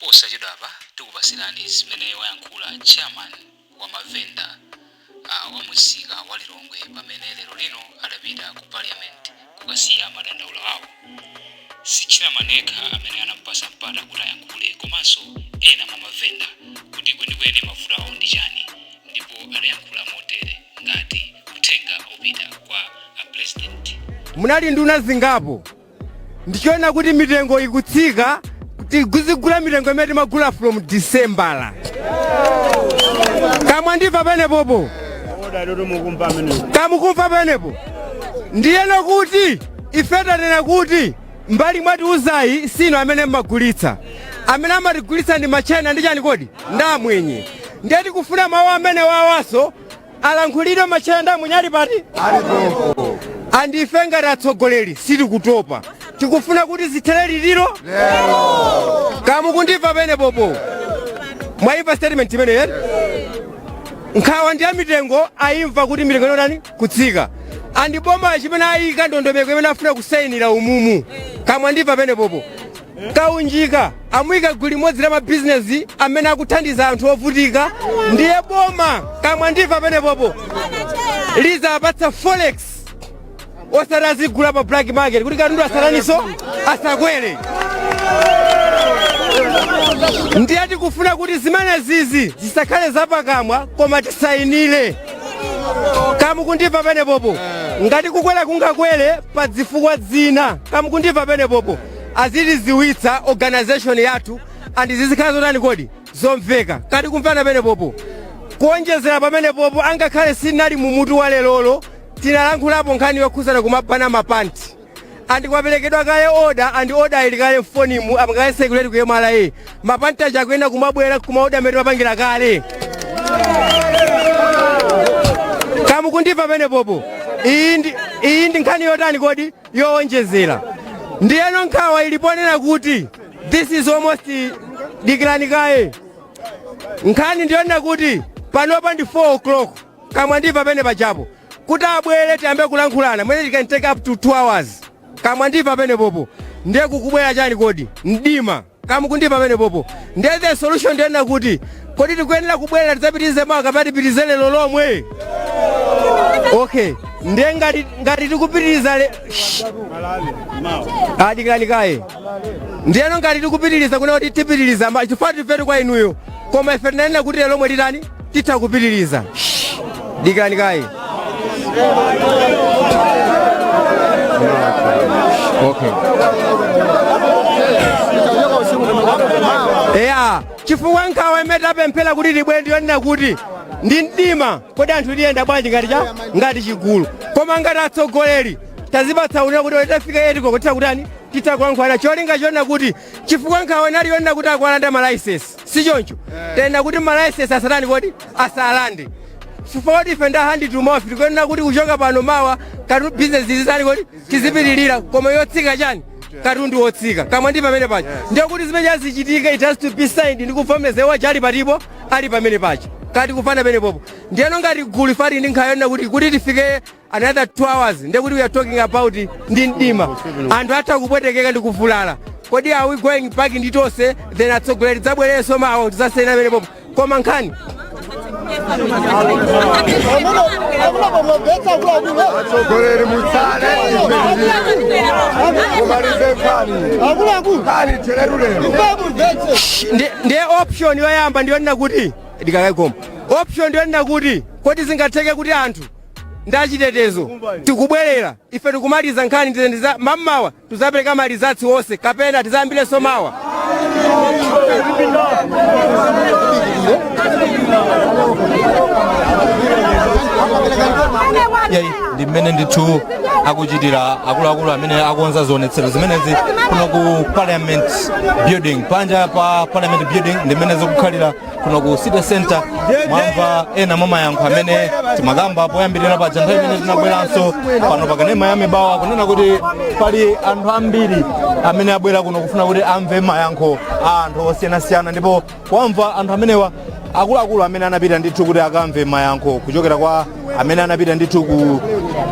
Posachedwapa tikupasirani zimene wayankhula chairman wa mavenda wa msika wa Lilongwe pamene lero lino adapita ku parliament kukasiya madandaulo awo. Si chairman yekha amene anampasa mpata kuti ayankhule komanso ena mwa mavenda kuti kwenikweni mavuto awo ndi chani ndipo adayankhula motere ngati uthenga opita kwa a president. Munali nduna zingapo ndichiona kuti mitengo ikutsika, tizigula mitengo imene timagula from December. Kamwandimva penepopo? Kamukumva penepo? Ndiyeno kuti ife tanena kuti mbali mwatiuzayi sino amene mmagulitsa, amene amatigulitsa ndi machena ndi chani kodi ndamwenye. Ndiye tikufuna mawu amene wawaso alankhulidwe machena ndamwenye ali pati andife ngati atsogoleri sitikutopa, tikufuna kuti zithere liliro. Kamukundimva penepopo? Mwayimva statement imeneyo? Nkhawa ndi ya mitengo, ayimva kuti mitengo inotani kutsika, and boma chimene ayika ndondomeko imene afuna kusayinira umumu. Kamwandimva penepopo? Kaunjika amuyika gulu limodzi la mabizinesi amene akuthandiza anthu ovutika, ndiye boma, kamwandimva penepopo, lizapatsa forex osati azigula pa black market kuti katundu asalaniso asakwere. Ndiye tikufuna kuti zimene zizi zisakhale zapakamwa koma tisayinire. Kamukundimva penepopo? Ngati kukwera kungakwere pa zifukwa zina, kamukundimva penepopo, azitiziwitsa organization yathu and zizikhala zotani kodi zomveka. Kati kumvana penepopo? Kuonjezera pamenepopo, angakhale sinali mumutu wa lelolo, tinalankhulapo nkhani yokhuzana kumabana mapanti and kwaperekedwa kale order and order ili kale mfonimu amakaye security ku MRA. Mapanti aja akuyenda kumabwera kumaoda amene timapangira kale. Kamukundimva penepopo? Iyi ndi nkhani yotani kodi yowonjezera. Ndiyeno nkhawa iliponena kuti this is almost, dikirani kaye, nkhani ndiyonena kuti panopa ndi 4 o'clock. Kamwandimva pene pachapo? Kuti abwere tiyambe kulankhulana mwene it can take up to 2 hours. Kamwandimva pene popo? Ndiye kukubwera chani kodi mdima. Kamukundimva pene popo? Ndiye the solution ndiyonena kuti kodi tikuyenera kubwera tidzapitirize mawa kapena tipitirize lero lomwe? Okay, ndiye ngati tikupitiriza le. Shh. Adikirani kaye. Ndiyeno ngati tikupitiriza kuna kuti tipitiriza chifukwa tifetu kwa inuyo, koma ife tinanena kuti lero lomwe titani titha kupitiriza. Shh. Dikirani kaye. Okay, eya, chifukwa nkhawa imene tapemphera kuti tibwere ndiyonena kuti ndi mdima, kodi anthu tiyenda bwanji ngati cha ngati chigulu? Koma ngati atsogoleri tazipatsa unena kuti tafika 8 koko titha kutani titha kulankhulana, cholinga chonena kuti chifukwa nkhawa inali yonena kuti akualanda malaisensi, si choncho? Tena kuti malaisensi asatani kodi asalande, chifukwa kuti ife nda hand to mouth. Tikuyenera kuti kuchoka pano mawa katundu business zizitani kodi tizipitirira, koma yotsika chani katundu wotsika. Kamwe ndi pamene pacha? Ndiye kuti zimene azichitika, it has to be signed ndi kuvomezewa chali patipo ali pamene pacha. Kati kufana pene popo? Ndiyeno ngati gulu ifati ndi nkhawa yonena kuti tifike another 2 hours, ndiye kuti we are talking about ndi mdima, anthu atha kupwetekeka ndi kuvulala. Kodi are we going back ndi tonse, then atsogoleri tidzabwererenso mawa tidzasayina pamene popo? Koma nkhani Atsogoleri mutsale, ife kumalize nkhani, nkhani theretu lero. Ndiye option yoyamba ndiyonena kuti ndikakaikoma option ndiyonena kuti kodi zingatheke kuti anthu ndi achitetezo tikubwerera ife tikumaliza nkhani ndiza mammawa tuzapereka malizatsi onse kapena tizayambirenso mawa? Yayi, ndi mmene ndithu akuchitira akuluakulu amene akonza zionetsero zimenezi kuno ku Parliament Building. Panja pa Parliament Building ndi mmene zikukhalira kuno ku City Center. Mwamva ena mwa mayankho amene timakamba poyambirira paja nthawi imene tinabweranso pano pakanema ya Mibawa, kunena kuti pali anthu ambiri amene abwera kuno kufuna kuti amve mayankho a anthu osiyanasiyana, ndipo wamva anthu amenewa, akuluakulu amene anapita ndithu kuti akamve mayankho kuchokera kwa amene anapita ndithu ku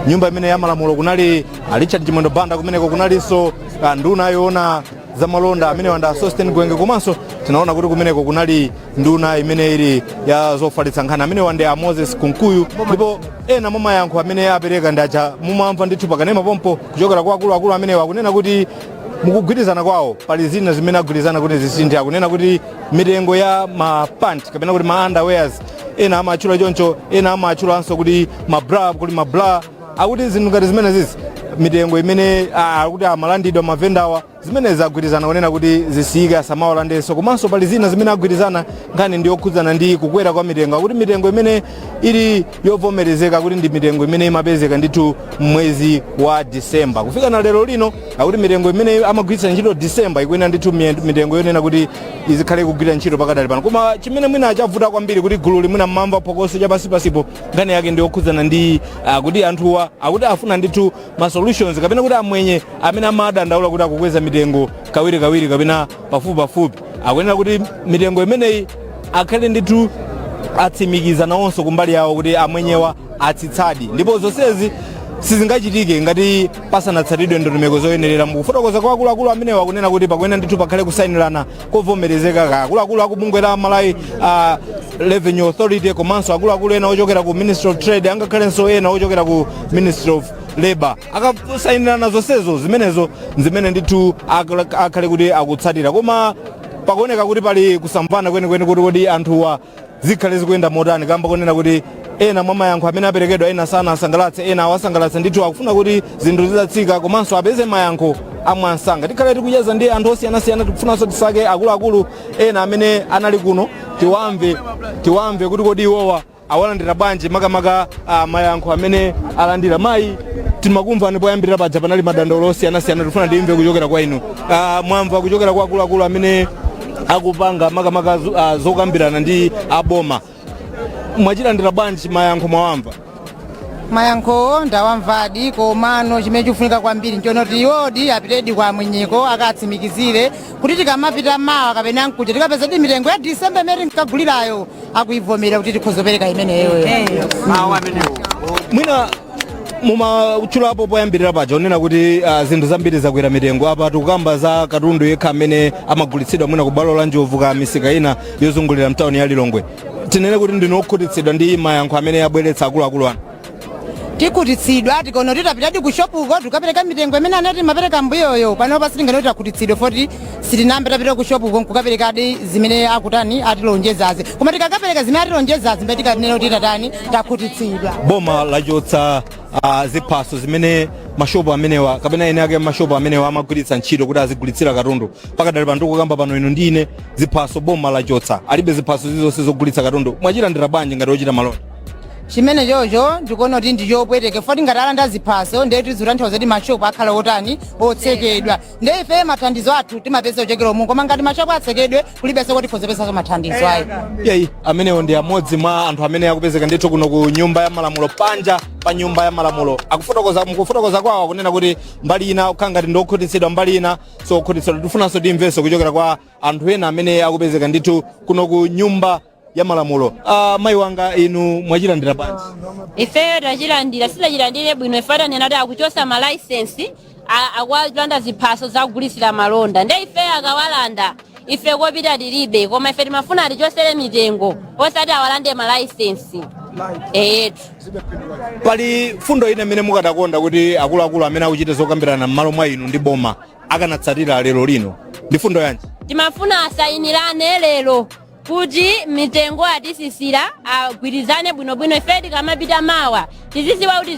nyumba imene ya malamulo. Kunali a Richard Chimwendo Banda kumeneko, kunalinso nduna yoona zamalonda amene wanda Sosten Gwengwe, komanso tinaona kuti kumeneko kunali nduna imene ili ya zofalitsa nkhani, amene wande a Moses Kunkuyu. Ndipo ena mwa mayankho amene apereka ndi aja mumamva ndithu pakanema pompo kuchokera kwa akuluakulu amenewa, akunena kuti mukugwirizana kwawo pali zina zimene agwirizana kuti zisinthe. Akunena kuti mitengo ya ma pant kapena kuti ma underwears, ena amatchula choncho, ena amatchulanso kuti ma bra, kuli ma bra, akuti zinthu ngati zimene zizi, mitengo imene akuti amalandidwa mavendawa, zimene agwirizana kunena kuti zisiyike, asamawalandenso. Komanso pali zina zimene agwirizana, nkhani ndi yokhudzana ndi kukwera kwa mitengo. Akuti mitengo imene ili yovomerezeka kuti ndi mitengo imene imapezeka ndithu mwezi wa Disemba kufika na lero lino. Akuti mitengo imene amagwiritsa ntchito Disemba ikuyenera ndithu mitengo yonena kuti izikhale kugwira ntchito pakadali pano. Koma chimene mwina chavuta kwambiri kuti gulu limwina mmamva phokoso chapasipasipo, nkhani yake ndi yokhudzana ndi kuti anthuwa akuti afuna ndithu ma solutions, kapena kuti amwenye amene amadandaula kuti akukweza mitengo kawirikawiri kapena pafupipafupi, akuyenera kuti mitengo imeneyi akhale ndithu atsimikiza nawonso kumbali yawo kuti amwenyewa atsitsadi. Ndipo zonsezi sizingachitike ngati pasanatsatidwe ndondomeko zoyenerera. Mukufotokoza kwa akuluakulu amenewa, akunena kuti pakuyenera ndithu pakhale kusayinirana kovomerezeka ka akuluakulu akubungwe la Malawi Revenue Authority, komanso akuluakulu ena ochokera ku Ministry of Trade, angakhalenso ena ochokera ku Ministry of Labor. Akasayinirana zonsezo, zimenezo zimene ndithu akhale kuti akutsatira. Koma pakuoneka kuti pali kusamvana kwenikweni kuti kodi anthuwa zikhale zikuyenda motani, kamba kunena kuti ena mwa mayankho amene aperekedwa, ena sanasangalatse, ena awasangalatsa. Ndithu akufuna kuti zinthu zidatsika komanso apeze mayankho amwansanga. Tikhale tikucheza ndi anthu osiyanasiyana. Tikufunanso tisake akuluakulu ena amene anali kuno, tiwamve kuti kodi iwowa awalandira bwanji makamaka mayankho amene alandira. Mayi, timakumvani poyambirira paja, panali madandaulo osiyanasiyana. Tifuna timve kuchokera kwa inu. Mwamva kuchokera kwa akuluakulu amene akupanga makamaka zokambirana ndi aboma, mwachilandira bwanji mayankho mwawamva? Mayankho ndawamvadi, komano chimene chikufunika kwambiri nchonoti iwodi apitedi kwa mwenyeko akatsimikizire kuti tikamapita mawa kapena nkuja tikapezadi mitengo ya Disemba imene tinkagulirayo akuivomera kuti tikhozopereka imeneyoyo. Mwina mumatchulapo poyambirira paja onena kuti zinthu zambiri zakwera mitengo. Apa tikukamba za katundu yekha amene amagulitsidwa mwina ku bwalo la Njovu ka misika ina yozungulira mtawuni ya Lilongwe. Tinene kuti ndinu okhutitsidwa ndi mayankho amene abweretsa akuluakulu anu? Tikhutitsidwa tikaona kuti tapitadi ku shopuko tikapereka mitengo imene anati mapereka mbuyoyo. Panopa sitingati takhutitsidwe foti sitinambe tapita ku shopuko nkukaperekadi zimene akutani atilonjezazi, koma tikakapereka zimene atilonjezazi mbe tikanena kuti tatani, takhutitsidwa. Boma lachotsa ziphaso zimene mashopu amenewa kapena ene ake mashopu amenewa amagwiritsa ntchito kuti azigulitsira katundu. Pakadali pano tikukamba pano inu ndine, ziphaso boma lachotsa, alibe ziphaso zilizonse zogulitsa katundu. Mwachilandira bwanji ngati ochita malonda? Chimene chocho ndikuona kuti ndichopweteka foti ngati alanda ziphaso, ndiye tizutanthauza kuti mashopu akhala otani, otsekedwa. Ndiye ife mathandizo athu timapeza kuchokera umu, koma ngati mashopu atsekedwe, kulibenso kuti tikhozopezaso mathandizo ayi. Yeyi, amenewo ndi amodzi mwa anthu amene akupezeka ndithu kuno ku Nyumba ya Malamulo, panja pa Nyumba ya Malamulo. Akufotokoza, mukufotokoza kwawo akunena kuti mbali ina kukhala ngati ndiokhutitsidwa, mbali ina sokhutitsidwa. Tifunanso timvenso kuchokera kwa anthu ena amene akupezeka ndithu kuno ku Nyumba ya Malamulo. Mayi wanga, inu mwachilandira bwanji? Ifeyo tachilandira, sitachilandire bwino. Ife atanena kuti akuchosa malaisensi, akuwalanda ziphaso zakugulisira malonda, nde ifeyo akawalanda, ife kopita tilibe. Koma ife timafuna atichosere mitengo, osati awalande malaisensi eyetu. Pali fundo ina imene mukadakonda kuti akuluakulu amene akuchita zokambirana m'malo mwa inu ndi boma akanatsatira lero lino, ndi fundo yanji? Timafuna asayinirane lero kuti mitengo atisisira, agwirizane bwinobwino. Ife tikamapita mawa tiziziwa kuti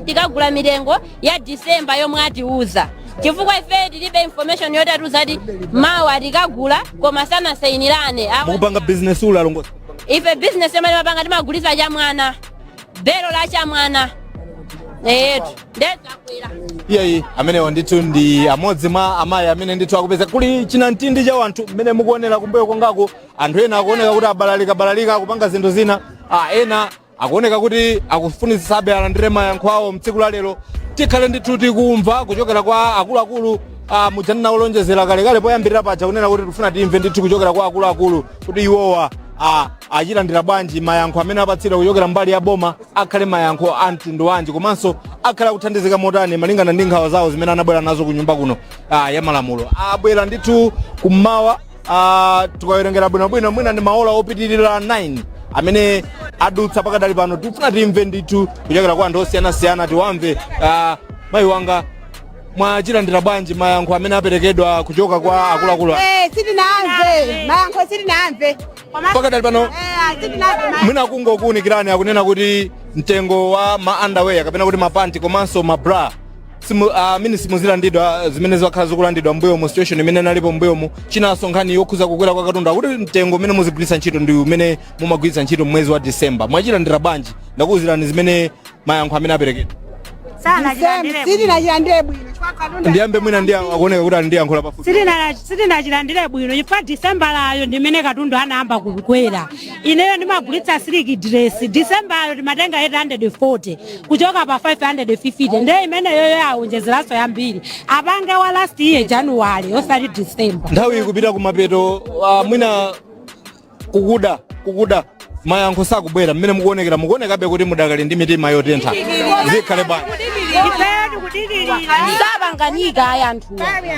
tikagula mitengo ya Disemba yomwe atiuza, chifukwa ife tilibe information yoti atiuza kuti mawa tikagula, koma sanasayinirane. Mukupanga business uli alongozi? Ife business yomwe timapanga, timagulisa chamwana, belo la chamwana eyetu, ndezakwera. Iyayi, amenewo ndithu ndi amodzi mwa amayi amene ndithu akupeza kuli chinamtindi cha anthu mmene mukuonera kumbuyo kwangako. Anthu ena akuoneka kuti abalalika balalika, akupanga zinthu zina. Ena akuoneka kuti akufunitsitsabe alandire mayankho awo mtsiku la lero. Tikhale ndithu tikumva kuchokera kwa akuluakulu. Mujanena olonjezera kalekale poyambirira paja kunena kuti tifuna timve ndithu kuchokera kwa akuluakulu kuti iwowa Achilandira bwanji mayankho amene apatsidwa kuchokera mbali ya boma? Akhale mayankho a mtundu wanji, komanso akhale akuthandizika motani malingana ndi nkhawa zawo zimene anabwera nazo ku nyumba kuno ya malamulo? Abwera ndithu kummawa. Tikawerengera bwinobwino, mwina ndi maola opitirira 9 amene adutsa pakadali pano. Tikufuna timve ndithu kuchokera kwa anthu osiyanasiyana, tiwamve. Mayi wanga, mwachilandira bwanji mayankho amene aperekedwa kuchoka kwa akuluakulu? Sitinamve mayankho, sitinamve. Pakadali pano Eh, sitinamve. mwina kungokuwunikirani, akunena kuti mtengo wa ma underwear kapena kuti mapanti komanso ma bra simu, amene simuzilandidwa zimene zimakhala zikulandidwa mbuyomu, situation imene inalipo mbuyomu. Chinanso, nkhani yokhuza kukwera kwa katundu, akuti mtengo umene muzigwiritsa ntchito ndi umene mumagwiritsa ntchito mwezi wa December. Mwachilandira bwanji? Ndakuwuzirani zimene mayankho amene aperekedwa. Sitinachilandire bwino. Ndiyambe mwina ndi akuoneka kuti ali ndi yankho lapafupi. Sitinachilandire bwino chifukwa Disembalayo ndimene katundu anayamba kukwera. Ineyo ndimagulitsa silk dress, Disembayo timatenga 840 kuchoka pa 550. Ndiye imeneyoyo yawonjezeranso yambiri. Apange wa last year January, osati December. Nthawi ikupita kumapeto. Mwina kukuda kukuda, mayankho sakubwera mmene mukuonekera. Mukuonekabe kuti mudakali ndi mitima yotentha. Zikhale bwanji? Ifeyo tikudikirira. Sapanganika aya anthu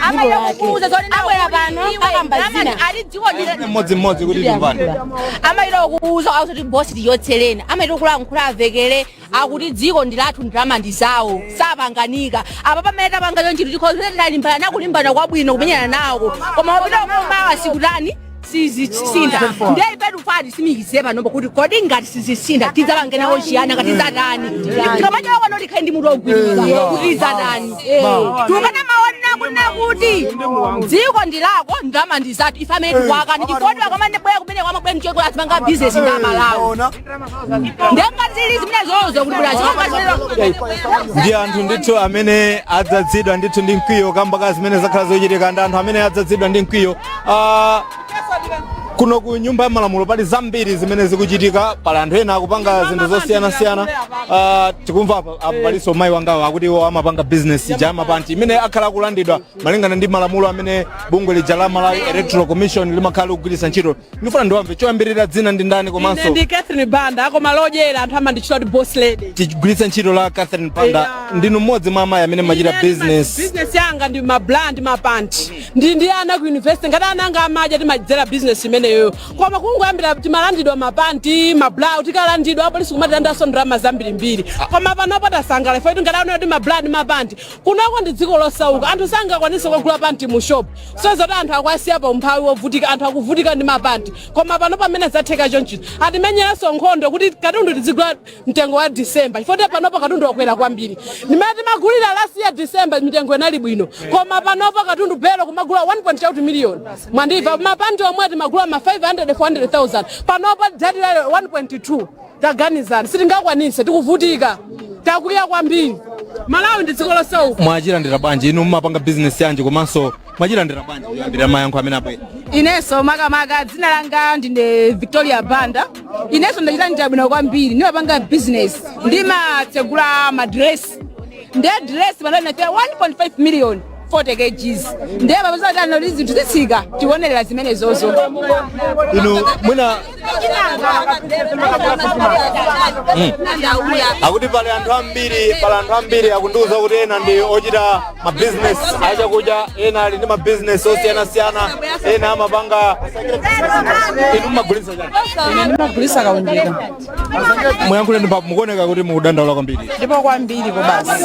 abwera pano akamba zina. Mmodzimmodzi kuti timvane. Amayita kuuza akuti bosi tiyotsereni, amayita kulankhula avekere akuti dziko ndi lathu, ndalama ndi zawo. Sapanganika apa. Pamene tapanga chonchito, tikhoza talimbana nakulimbana kwabwino kumenyana nawo, koma wapita kumawa sikutani, sizisintha. Ndiye ife tufati tisimikize panopo kuti kodi ngati sizisintha tidzapange nawo chiyani? Ngati tidzatani? Tikamachoka pano tikhale ndi mutu ogwirika kuti tidzatani. Tukana maona kunena kuti dziko ndi lako, ndalama ndi zathu. Ife amene tikuwakani chifukwa akamandibwera kumene kwamabwera mcheko azipanga bizinesi ndi Amalawi. Ndengati zili zimene zozo kuti bwera. Ndi anthu ndithu amene adzazidwa ndithu ndi mkwiyo kamba ka zimene zakhala zochitika. Ndi anthu amene adzazidwa ndi mkwiyo. Kuno ku nyumba ya malamulo pali zambiri zimene zikuchitika. Pali anthu ena akupanga zinthu zosiyanasiyana. Tikumva apa palinso mayi wangawo akuti iwo amapanga business ija amapanti imene akhala akulandidwa malingana ndi malamulo amene bungwe lija la Malawi Electoral Commission limakhala likugwiritsa ntchito. Ndifuna ndiwamve choyambirira, dzina ndi ndani? Ine komanso ndi Catherine Banda, koma lodyera anthu amandichita kuti Boss Lady. Tigwiritse ntchito la Catherine Banda. Ndinu mmodzi mwa amayi amene machita business. Business yanga ndi ma bra ndi mapanti. Ndi ana ku university, ngati ana anga amadya timadzera business imeneyo. Koma kungoyambira timalandidwa mapanti, ma bra, tikalandidwa apolisi kumatilandanso ndalama zambirimbiri. Koma panopo tasangala ife ngati aona kuti ma bra ndi mapanti kunoko ndi dziko losauka, anthu sangakwanise kugula panti mu shop, so zoti anthu akuasiya pa umphawi wovutika, anthu akuvutika ndi mapanti. Koma pano pamene zatheka chonchito, atimenyeranso nkhondo kuti katundu tizigula mtengo wa December, chifukwa panopo katundu wakwera kwambiri. Ndimene timagulira last year December, mitengo inali bwino, koma panopo katundu belo kumagula 1.8 million, mwandimva? Mapanti omwe timagula ma 500 400,000, panopo dati lero 1.2. Taganizani, sitingakwanise, tikuvutika, takwiya kwambiri. Malawi ndi dziko losauka. Mwachilandira bwanji? Inu mumapanga business yanji, komanso mwachilandira bwanji kuyambira mayankho amene abwera? Inenso makamaka dzina langa ndine Victoria Banda. Inenso ndachilandira bwino kwambiri. Ndimapanga business, ndimatsegula madress. Ndiye dress pano inafika 1.5 million 40 kgs. Ndiye papeza kuti zinthu zitsika, tikuonerera zimenezozo. Inu mwina akuti pali anthu ambiri akundiuza kuti ena ndi ochita mabizinesi achakudya, ena ali ndi mabizinesi osiyanasiyana, ena amapanga. Inu mumagulitsa chani? Ine ndimagulitsa kaunjika. Muyankhule ndi mukuoneka kuti mukudandaula kwambiri. Ndipo kwambiri ko basi.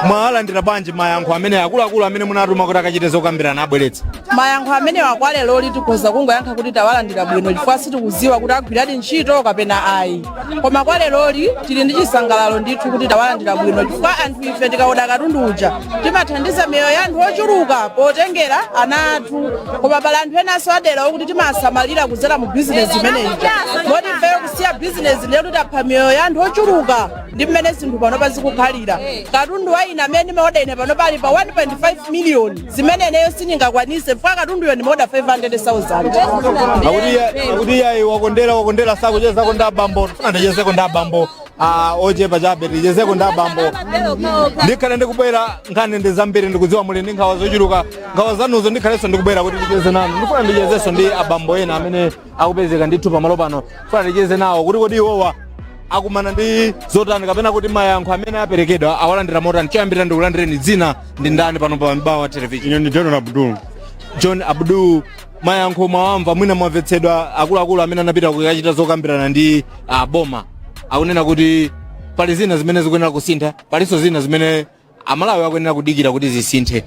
Mwalandira bwanji mayankho amene akuluakulu amene munatuma kuti akachite zokambirana abweretsa? Mayankho amene kwa lero tikhoza kungoyankha kuti tawalandira bwino, chifukwa sitikuziwa kuti agwiradi ntchito kapena ayi. Koma kwa leroli tili ndi chisangalalo ndithu kuti tawalandira bwino, chifukwa anthu ife tikaoda katundu uja timathandiza miyoyo ya anthu ochuluka potengera ana athu, koma pali anthu enanso adera okuti timasamalira kudzera mu bizinesi imeneyi. Moti ifeyo kusiya bizinesi ndiye kuti tapha miyoyo ya anthu ochuluka. Ndi mmene zinthu panopa zikukhalira, katundu wa ine amene ndimaoda ine pano pali pa 1.5 million, zimene ineyo sindingakwanise chifukwa katunduyo ndimaoda 500,000. Akuti iyayi, wakondera wakondera sakuchezako ndi abambo. Funa ndichezeko ndi abambo. Ochepa chabe tichezeko ndi abambo. Ndikhale ndikubwera, nkhani ndi zambiri, ndikudziwa muli ndi nkhawa zochuluka. Nkhawa zanuzo ndikhalenso ndikubwera kuti ticheze nanu. Ndifuna ndichezenso ndi abambo ena amene akupezeka ndithu pamalo pano. Funa ticheze nawo kuti kodi iwowa akumana ndi zotani, kapena kuti mayankho amene aperekedwa awalandira motani. Choyambirira ndikulandireni, dzina ndi ndani pano pa Mibawa Television? Ine ndi John Abdul. John Abdul, mayankho mwawamva, mwina mwamvetsedwa. Akuluakulu amene anapita kukachita zokambirana ndi boma akunena kuti pali zina zimene zikuyenera kusintha, palinso zina zimene Amalawi akuyenera kudikira kuti zisinthe.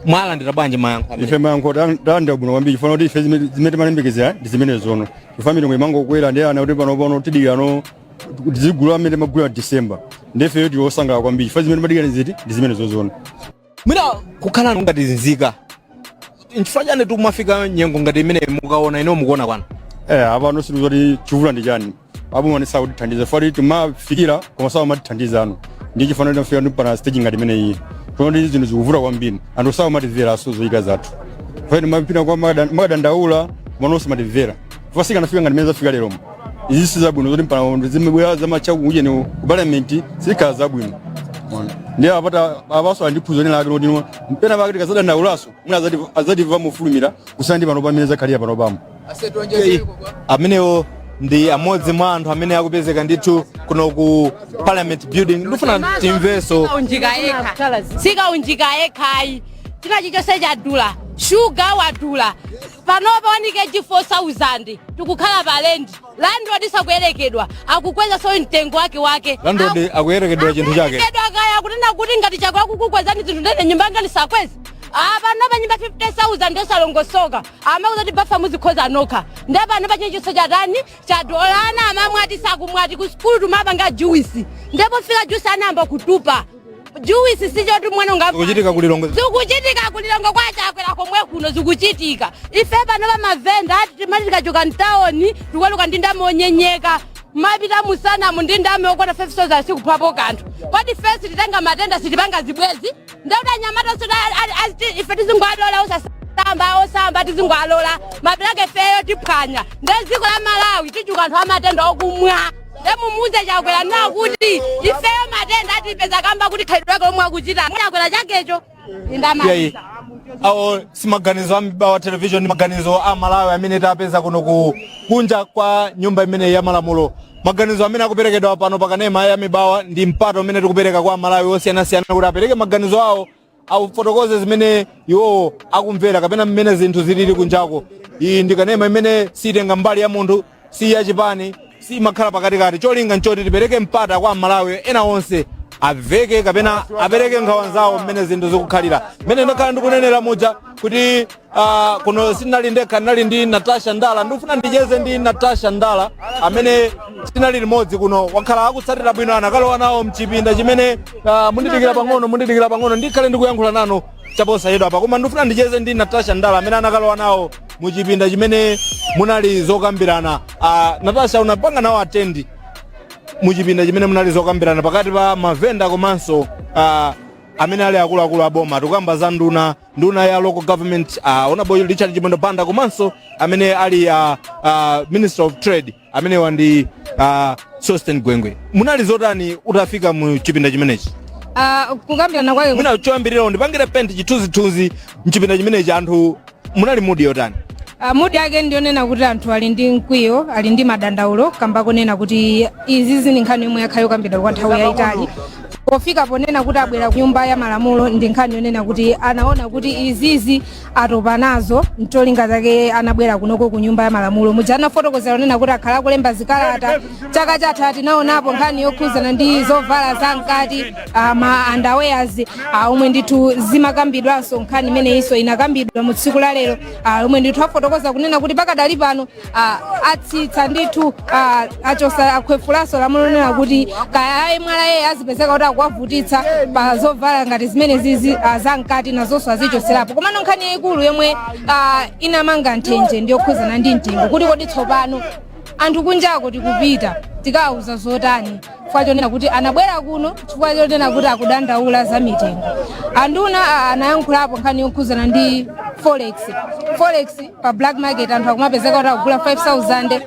Mwalandira bwanji mayankho amene? Ife mayankho talandira bwino kwambiri, chifukwa kuti ife zimene timayembekezera ndi zimene zono, chifukwa mitengo imangokwera, ndi ana kuti pano tidikirano tizigula amene timagula December. Ndi ifeyo tili osangalala kwambiri chifukwa zimene timadikira ziti ndi zimene zozono. Mwina kukhala ngati nzika, nchifukwa chani tikumafika nyengo ngati imene mukaona ino mukuona kwanu? Apano situzoti chivula ndi chani, aboma sakutithandiza foti timafikira koma sakumatithandiza ano, ndi chifano tinafika ndi pana stage ngati imene iyi. Tona zinthu zikuvuta kwambiri, anthu sakumatimveraso zoyika zathu, foti timapita kwa makadandaula koma osamatimvera, chifukwa sikanafika ngati imene zafika leromo. Izi si zabwino zoti mpano zimabwera zamacha kujeni ku parliament, zikhala zabwino. Ndi apata apaso andiphuzo nena lake loti mpena pake tikazadandaulaso mwina azatimva mofulumira kusiyana ndi pano pamene zakhalira pano pamo. Amenewo ndi amodzi mwa anthu amene akupezeka ndithu kuno ku Parliament Building. Ndifuna timvenso. Sikaunjika yekha, sikaunjika yekhayi, china chilichonse chadula. Shuga wadula panopa 1 kg 4000. Tikukhala pa rent, landlord sakuyerekedwa, akukweza so mtengo wake wake. Landlord akuyerekedwa chinthu chake. Akuyerekedwa kaya kunena kuti ngati chakwera kukukwezani zinthu, ndene nyumba yanga ndisakweze? Apa napa nyumba 50,000 ndosalongosoka, amakuza kuti bafa muzikhoza nokha. Ndapano pa chilichonse chatani? Chadula. Ana amamwati sakumwati ku sukulu, tumapanga juice, ndipo fika juice anayamba kutupa juice, sichoti mwana unga Zikuchitika kulilongwe. Zikuchitika kulilongwe kwa Chakwera komwe kuno zikuchitika. Ife pano pa mavenda ati timati tikachoka mtawoni tikuweluka ndi ndalama onyenyeka, mapita musanamu ndi ndalama yokwana 5000, sikuphapo kanthu. Kodi fesi titenga matenda, sitipanga zibwezi? Ndauti anyamata ife tizingwalola osasamba, osamba tizingwalola mapilake, ifeyo tiphwanya. Nde dziko la Malawi tichuka anthu amatenda okumwa. Ndemumuze Chakwera na kuti ifeyo matenda atipeza kamba kuti khalidwe lake lomwe akuchita Chakwera chakecho. Iyayi, awo si maganizo a Mibawa Television, ndi maganizo a Malawi amene tapeza kuno ku kunja kwa nyumba imene ya malamulo. Maganizo amene akuperekedwa pano pakanema ya Mibawa ndi mpato umene tikupereka kwa Malawi osiyanasiyana kuti apereke maganizo awo, afotokoze zimene iwowo akumvera kapena mmene zinthu zilili kunjako. Iyi ndi kanema imene sitenga mbali ya munthu, si yachipani, si imakhala pakatikati. Cholinga nchoti tipereke mpata kwa Malawi ena onse aveke kapena apereke nkhawa zawo mmene zinthu zikukhalira. Mmene ndakhala ndikunenera muja kuti kuno sindinali ndekha, ndinali ndi Natasha Ndala. Ndikufuna ndicheze ndi Natasha Ndala amene tinali limodzi kuno, wakhala akutsatira bwino, anakalowa nawo mchipinda chimene mundidikira pang'ono, mundidikira pang'ono, ndikhale ndikuyankhula nanu chaposachedwa apa. Koma ndikufuna ndicheze ndi Natasha Ndala amene anakalowa nawo muchipinda chimene munali zokambirana. Natasha, unapanga nawo attend muchipinda chimene munali zokambirana pakati pa mavenda komanso amene ali akuluakulu aboma. Tikukamba za nduna ya Local Government, Honorable Richard Chimwendo Banda, komanso amene ali Minister of Trade, amenewa ndi Sosten Gwengwe. Munali zotani utafika mu chipinda chimenechi? Kukambirana kwake Mwina choyambirira ndipangire paint chithunzithunzi mchipinda chimenechi, anthu munali mood yotani? Mood yake ndionena kuti anthu ali ndi mkwiyo, ali ndi madandaulo kamba kunena kuti izi zini nkhani yomwe yakhala yokambidwa kwa nthawi yayitali. Pofika ponena kuti abwera ku Nyumba ya Malamulo, ndi nkhani yonena kuti anaona kuti izizi atopa nazo, ncholinga chake anabwera kunoko ku Nyumba ya Malamulo. Muja anafotokozera onena kuti akhala akulemba zikalata chaka chatha, tinaonapo nkhani yokhuzana ndi zovala zamkati, ma underwears, omwe ndithu zimakambidwanso. Nkhani imeneyinso inakambidwa mu tsiku la lero, lomwe ndithu afotokoza kunena kuti pakadali pano atsitsa ndithu, achosa, akhwefulanso lamulo lonena kuti kaya MRA azipezeka kuti akuwavutitsa pa zovala ngati zimene zizi zamkati, nazonso azichoserapo. Komano nkhani yayikulu yomwe inamanga nthenje ndiyokhuzana ndi mtengo, kuti kodi tsopano anthu kunjako tikupita tikawuza zotani, chifukwa chonena kuti anabwera kuno chifukwa chonena kuti akudandaula za mitengo. Anduna anayankhulapo nkhani yokhuzana ndi Forex pa black market anthu akumapezeka kuti akugula 5000,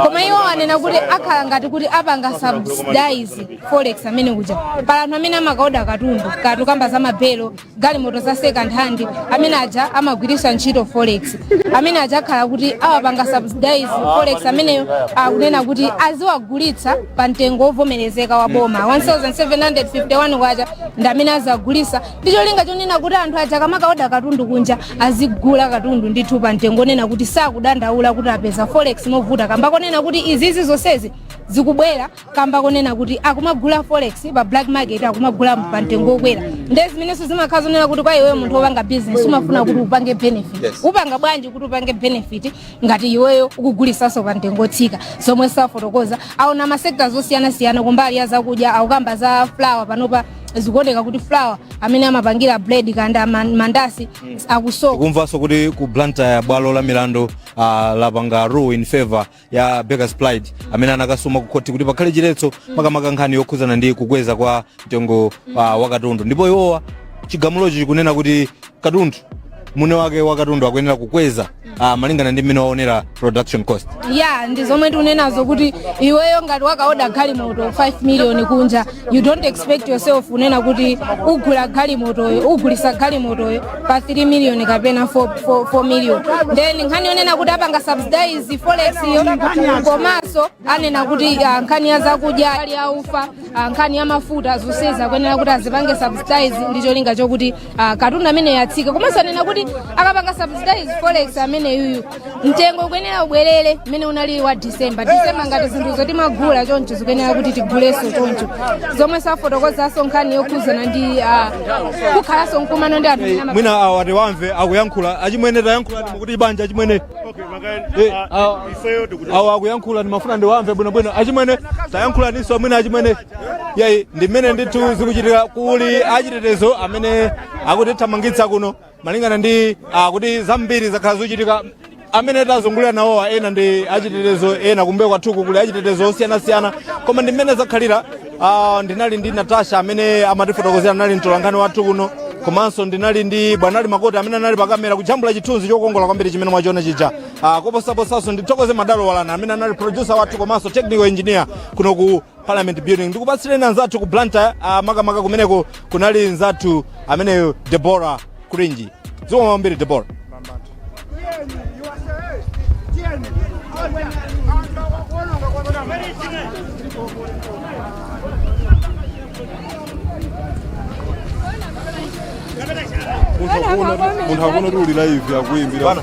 koma iwo anena kuti akhala ngati kuti apanga subsidize forex amene kuja pala anthu amene amakaoda katundu katukamba za mabelo, galimoto za second hand, amene aja amagwiritsa ntchito forex. Amene aja akhala kuti awapanga subsidize forex ameneyo, akunena kuti aziwagulitsa pa mtengo wovomerezeka wa boma, 1751 kwacha ndi amene azagulitsa, ndi cholinga chonena kuti anthu aja akamakaoda katundu kunja azigula katundu ndithu pa mtengo onena kuti sakudandaula kuti apeza forex movuta, kamba konena kuti izizi zonsezi zikubwera kamba konena kuti akumagula forex pa black market, akumagula pa mtengo wokwera. Nde zimenenso zimakhala zonena kuti kwa iweyo munthu wopanga business umafuna kuti upange benefit. Upanga bwanji kuti upange benefit ngati iweyo ukugulisanso pa mtengo otsika? Zomwe safotokoza, aona ma sectors osiyanasiyana. Kumbali ya zakudya akukamba za flour. Panopa zikuoneka kuti flour amene amapangira bread kanda mandasi akusowa. Tikumvanso kuti ku Blantyre bwalo la milandu lapanga rule in favor ya Bakers Pride amene anakasuma ku khoti kuti pakhale chiletso, makamaka nkhani yokhuzana ndi kukweza kwa mtengo wa katundu. Ndipo iwowa chigamulocho chikunena kuti katundu, mune wake wa katundu akuyenera kukweza malingana ndi mmene waonera production cost. Ya, ndi zomwe tikunenazo kuti iweyo ngati wakaoda galimoto 5 million kunja, you don't expect yourself unena kuti ugula galimotoyo, ugulisa galimotoyo pa 3 million kapena 4 million. Then nkhani yonena kuti apanga subsidize forex iyo, komanso anena kuti nkhani ya zakudya, ali aufa, nkhani ya mafuta, zonsezi akuyenera kuti azipange subsidize ndi cholinga chokuti katundu amene yatsika. Komanso anena kuti akapanga subsidize forex amene yuyu, mtengo ukuyenera ubwerere mmene unali wa December. December ngati zinthu zotimagula choncho zikuyenera kuti tigulenso choncho. Zomwe safotokozanso nkhani yokhuzana ndi kukhalanso mkumano ndi anthu amene Mwina awa tiwamve akuyankhula. Achimwene, tayankhula mukuti banja achimwene? Awa akuyankhula, ndimafuna ndiwamve bwinobwino. Achimwene, tayankhulaninso mwina achimwene. Yayi, ndi mmene ndithu zikuchitika. Kuli achitetezo amene akutithamangitsa kuno malingana ndi kuti zambiri zakhala zikuchitika. Amene tazungulira nawowa ena ndi achitetezo, ena kumbuyo kwathuku kuli achitetezo osiyanasiyana, koma ndi mmene zakhalira. Ndinali ndi Natasha amene amatifotokozera, anali mtolankhani wathu kuno, komanso ndinali ndi Bwanali Makoti amene anali pakamera kujambula chithunzi chokongola kwambiri chimene mwachiona chija. Koposaposanso ndithokoze Madalo Walana amene anali producer wathu komanso technical engineer kuno ku Parliament Building. Ndikupatsireni anzathu ku Blantyre, makamaka kumeneko kunali nzathu ameneyo Debora Kurinji. Zikomo kwambiri, Debora. Munthu akuona kuti uli live, akuimbira.